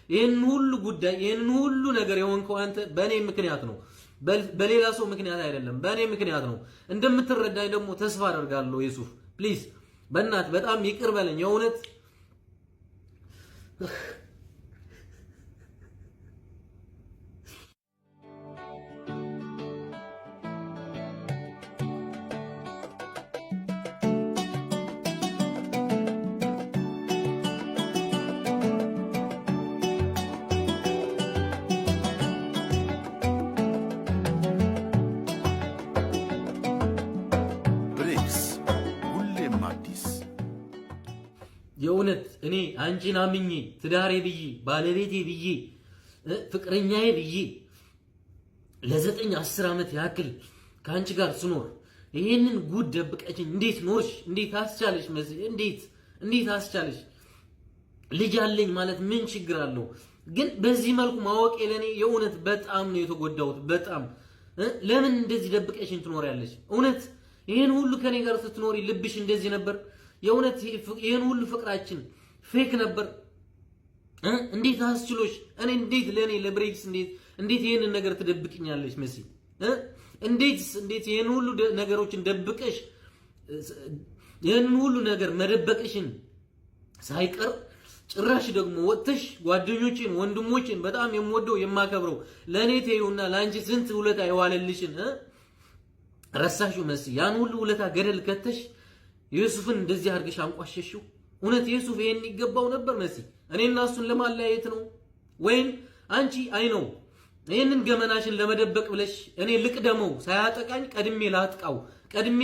ይህን ሁሉ ጉዳይ ይህን ሁሉ ነገር የሆንከው አንተ በእኔ ምክንያት ነው፣ በሌላ ሰው ምክንያት አይደለም፣ በእኔ ምክንያት ነው። እንደምትረዳኝ ደግሞ ተስፋ አደርጋለሁ። ዩሱፍ please፣ በእናት በጣም ይቅር በለኝ የእውነት። ብሬክስ ሁሌም አዲስ። የእውነት እኔ አንቺን አምኜ ትዳሬ ብዬ ባለቤቴ ብዬ ፍቅረኛዬ ብዬ ለ9 10 ዓመት ያክል ከአንቺ ጋር ስኖር ይህንን ጉድ ደብቀሽኝ እንዴት ኖርሽ? እንዴት አስቻለሽ? መሲ እንዴት አስቻለሽ? ልጅ አለኝ ማለት ምን ችግር አለው? ግን በዚህ መልኩ ማወቄ ለእኔ የእውነት በጣም ነው የተጎዳሁት። በጣም። ለምን እንደዚህ ደብቀሽኝ ትኖሪያለሽ? እውነት ይህን ሁሉ ከኔ ጋር ስትኖሪ ልብሽ እንደዚህ ነበር? የእውነት ይህን ሁሉ ፍቅራችን fake ነበር? እንዴት አስችሎሽ? እኔ እንዴት ለእኔ ለብሬክስ እንዴት ይህንን ነገር ትደብቅኛለሽ መሲ? እንዴት ይህን ሁሉ ነገሮችን ደብቀሽ ይህንን ሁሉ ነገር መደበቅሽን ሳይቀር ጭራሽ ደግሞ ወጥተሽ ጓደኞቼን፣ ወንድሞቼን በጣም የምወደው የማከብረው ለእኔ ተይውና ለአንቺ ስንት ውለታ የዋለልሽን ረሳሽው መሲ። ያን ሁሉ ውለታ ገደል ከተሽ ዩሱፍን እንደዚህ አድርገሽ አንቋሸሽው። እውነት ዩሱፍ ይሄን ይገባው ነበር መሲ? እኔና እሱን ለማለያየት ነው ወይም አንቺ አይ ነው ይህንን ገመናሽን ለመደበቅ ብለሽ እኔ ልቅደመው፣ ሳያጠቃኝ ቀድሜ ላጥቃው፣ ቀድሜ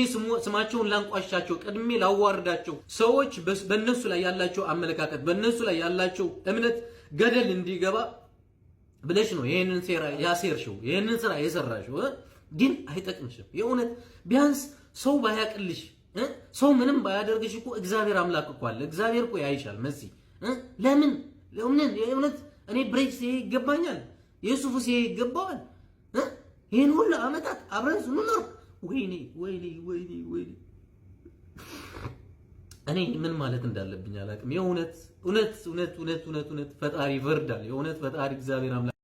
ስማቸውን ላንቋሻቸው፣ ቀድሜ ላዋርዳቸው፣ ሰዎች በእነሱ ላይ ያላቸው አመለካከት በእነሱ ላይ ያላቸው እምነት ገደል እንዲገባ ብለሽ ነው ይህንን ሴራ ያሴርሽው፣ ይህንን ስራ የሰራሽው። ግን አይጠቅምሽም። የእውነት ቢያንስ ሰው ባያቅልሽ፣ ሰው ምንም ባያደርግሽ እኮ እግዚአብሔር አምላክ እኮ አለ። እግዚአብሔር እኮ ያይሻል። መሲ ለምን ለምን የእውነት እኔ ብሬክስ ይሄ ይገባኛል፣ ዩሱፍስ ይሄ ይገባዋል? ይህን ሁሉ ዓመታት አብረን ስንኖር ወይኔ ወይኔ ወይኔ ወይኔ፣ እኔ ምን ማለት እንዳለብኝ አላውቅም። የእውነት እውነት እውነት እውነት እውነት እውነት ፈጣሪ ይፈርዳል። የእውነት ፈጣሪ እግዚአብሔር አምላክ